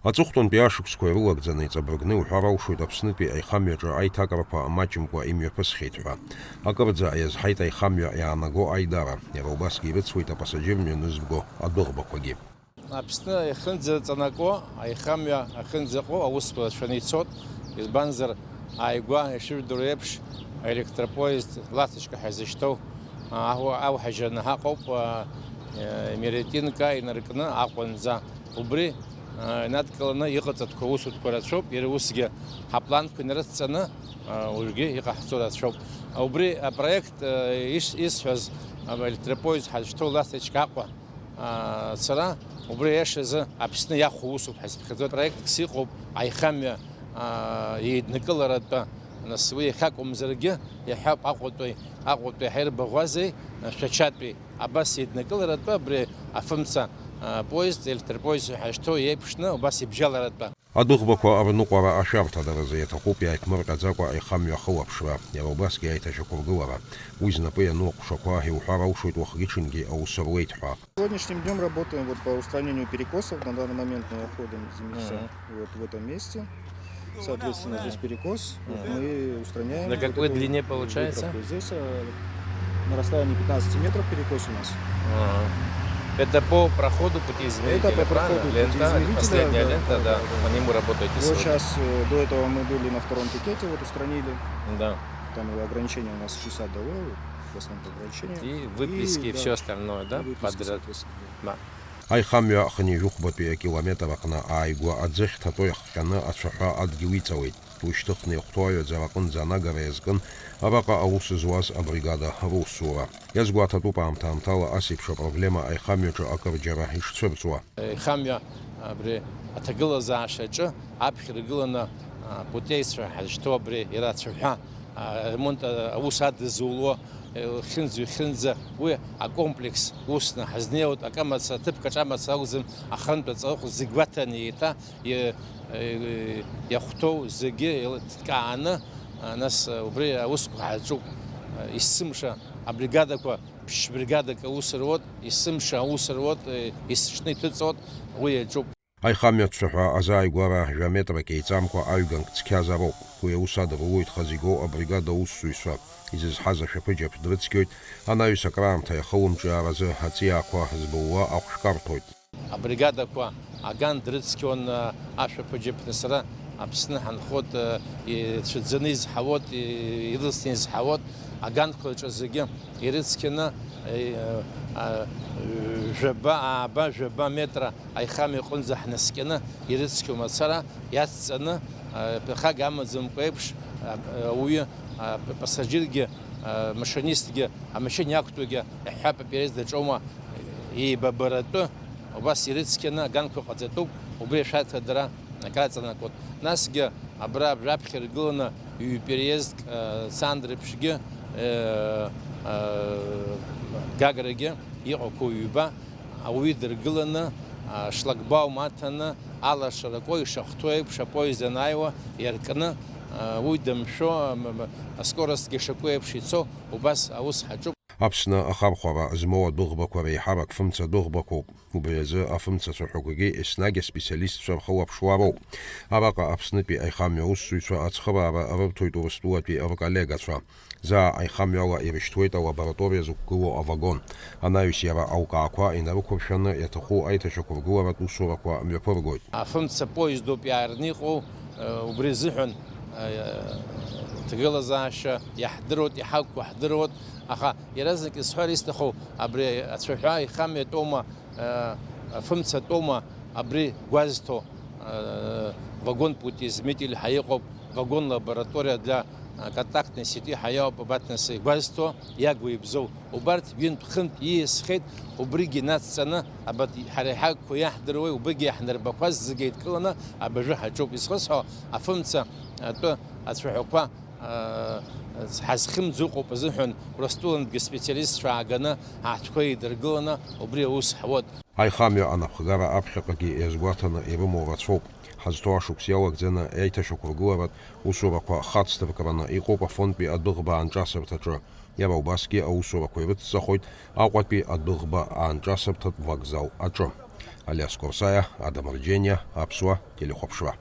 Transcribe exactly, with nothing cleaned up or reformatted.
Аҵыхәтәантәи ашықәсқәа ирылагӡаны иҵабыргны иуҳәар алшоит Аԥснытәи аихамҩаҿы аиҭакрақәа маҷымкәа имҩаԥысхьеит ҳәа. Акырӡа иазҳаит аихамҩа иаанаго аидара, иара убасгьы ирыцуеит апассаџьыр мҩанызбго адәыӷбақәагьы. Аԥсны иахьынӡаҵанаго, аихамҩа ахьынӡаҟоу аусқәа рацәаны ицоит, избанзар, ааигәа ишыжәдыруа еиԥш, аелектропоезд Ласточка ҳәа изышьҭоу, а, ауа-, ауҳажьыраны ҳаҟоуп, а, э, Меретинка инаркны Аҟәанӡа. Убри, а, инадкыланы иҟаҵатәқәоу аусутәқәа рацәоуп, иара усгьы ҳапланқәа инарыдҵаны, а, уажәгьы иҟаҳҵо рацәоуп. Убри апроект, а, ис-, исҳәаз, а, аелектропоезд ҳазышьҭоу Ласточка Аҟәа, а, цара, убри аиашазы Аԥсны иахәо усуп ҳәа зыԥхьаӡо проектс иҟоуп, аихамҩа, а, еиднакыларатәы, нас уи иахьакәымзаргьы, иаҳҳәап, Аҟәатәи, Аҟәатәи ҳаирбаӷәазеи, Шәачатәи, абас еиднакыларатәы абри афымца, а, поезд, електропоезд ҳәа ишьҭоу еиԥшны, убас ибжьаларатәы. Адәыӷбақәа рныҟәара ашәарҭадаразы иаҭахуп иааиԥмырҟьаӡакәа аихамҩа ахылаԥшра, иара убасгьы аиҭашьақәыргылара. Уи знапы иану аҟәшақәа иуҳәар алшоит уахгьы-ҽынгьы аус руеит ҳәа. Сегодняшним днём работаем вот по устранению перекосов. На данный момент мы обходим землю всё Мгм. вот в этом месте. Соответственно, здесь перекос. Вот Мгм. мы устраняем На вот какой эту длине получается? выправку. Здесь, э, на расстоянии пятнадцати метров перекос у нас. Ага. Это по проходу путеизмерителя, Это по правильно? проходу Лента, путеизмерителя, последняя да, лента, да, да, да, да. по нему работаете Вот сегодня. Сейчас, э, до этого мы были на втором пикете, вот устранили. Да. Там ограничение у нас шестьдесят долларов, в основном ограничение. И выписки, и, да, всё остальное, да, и выписки, подряд? Соответственно, да. Да. Аихамҩа хынҩажәихәбатәи акилометр аҟны ааигәа аӡы ахьҭатәоу иахҟьаны ацәаҳәа адгьыл иҵалеит. Ушьҭыхны иахәҭоу аҩаӡара аҟынӡа анагара иазкын араҟа аус зуаз абригада русура. Иазгәаҭатәуп аамҭа-аамҭала ас еиԥш апроблема аихамҩаҿы акырџьара ишцәырҵуа. Аихамҩа абри аҭагылазаашьаҿы аԥхьа иргыланы, а, путеицәа ҳазшьҭоу абри иара ацәаҳәа, а, ремонт, а, аус адызуло, э, хьынӡа-хьынӡа уи акомплекс усны ҳазнеиуеит, акы амаца, ҭыԥк аҿы амаца акәӡам, ахантә аҵыхә зегь гәаҭаны еиҭа и-, э, иахәҭоу зегьы еилыҭкааны, а, нас, а, убри аусқәа ҳаҿуп. А, есымша абригадақәа, ԥшь бригадак аус руеит, есымша аус руеит, э, есыҽны иҭыҵуеит, уи иаҿуп. Аихамҩа ацәаҳәа азааигәара жәа метрак еиҵамкәа аҩганк цқьазароуп. Уи аус адырулоит хазы игоу абригада аусзуҩцәа. Изызҳаз ашәаԥыџьаԥ дрыцқьоит, анаҩс акраамҭа иахылымҿиааразы аҵиаақәа збылуа ахәшәқәа рҭоит. Абригадақәа аган дрыцқьон, а, ашәаԥыџьаԥны сара Аԥсны ҳанхоит, а, ицәаӡаны изҳауеит, и-, ирылсны изҳауеит, аганқәа рҿы зегьы ирыцқьаны, а, а, жәаба, ааба, жәаба метра аихамҩа аҟынӡа ҳнаскьаны ирыцқьоу мацара иацҵаны, а, ԥыхьак амаӡамкәа еиԥш, а, ауаҩы, а, пассажиргьы, а, машинистгьы, амашьына иақәтәоугьы, иаҳҳәап, апереезд аҿоума, еибабаратәы, убас ирыцқьаны аганқәа ҟаҵатәуп, убри ашәарҭадара акраҵанакуеит. Насгьы абра абжаԥхьа иргыланы ҩ-переездк, а, Цандрыԥшьгьы, а, а, Гаграгьы иҟақәоу ҩба, ауаҩы дыргыланы, а, шлагбаум аҭаны, алашара акәоу ишахәҭоу еиԥш апоезд анааиуа иаркны, а, уи дымшәо, м, м, аскоростгьы шакәу еиԥш ицо, убас аус ҳаҿуп. Аԥсны ахархәара змоу адәыӷбақәа реиҳарак фымца адәыӷбақәоуп. Убри азы афымца цәаҳәақәагьы еснагь аспециалистцәа рхылаԥшуа роуп. Араҟа Аԥснытәи аихамҩа аусзуҩцәа ацхыраара рырҭоит Урыстәылатәи рколлегацәа. Заа аихамҩала ирышьҭуеит алабораториа зықәгылоу авагон. Анаҩс иара алкаақәа инарықәыршәаны иаҭаху аиҭашьақәыргыларатә усурақәа мҩаԥыргоит. Афымца поездоуп иаарны иҟоу, э, убри азыҳәан, э, ҭагылазаашьа иаҳдыруеит, иҳақәу ҳдыруеит, аха иаразнак исҳәар исҭаху, абри ацәаҳәа ихамҩатәоума, э, афымцатәоума абри гәазҭо, э, вагон путеизмеритель ҳәа иҟоуп, вагон лаборатория для, э, контактной сети ҳәа иҟоуп, абарҭ нас игәазҭо, иагу ибзоу. Убарҭ ҩынтә-хынтә ииасхьеит, убригьы нацҵаны, абарҭ ҳара иҳақәу иаҳдыруеи, убригьы иаҳнарбақәаз зегьы еидкыланы абыржәы ҳаҿуп. Изхысҳәо, афымца атәы ацәаҳәақәа, аа, ҳазхьымӡо ыҟоуп азыҳәан, Урыстәылантәгьы специалистцәа ааганы аҳҭқәа еидыргыланы убри аус ҳуеит. Аихамҩа анапхгара аԥхьаҟагьы иазгәаҭаны ирымоу рацәоуп. Ҳазҭоу ашықәс иалагӡаны аиҭашьақәыргыларатә усурақәа хацдыркраны иҟоуп Афонтәи адәыӷба аанҿасырҭаҿы. Иара убасгьы аусурақәа ирыцҵахоит Аҟәатәи адәыӷба аанҿасырҭатә вокзал аҿы. Алиас Корсаиа, Адам Арџьениа, Аԥсуа телехәаԥшра.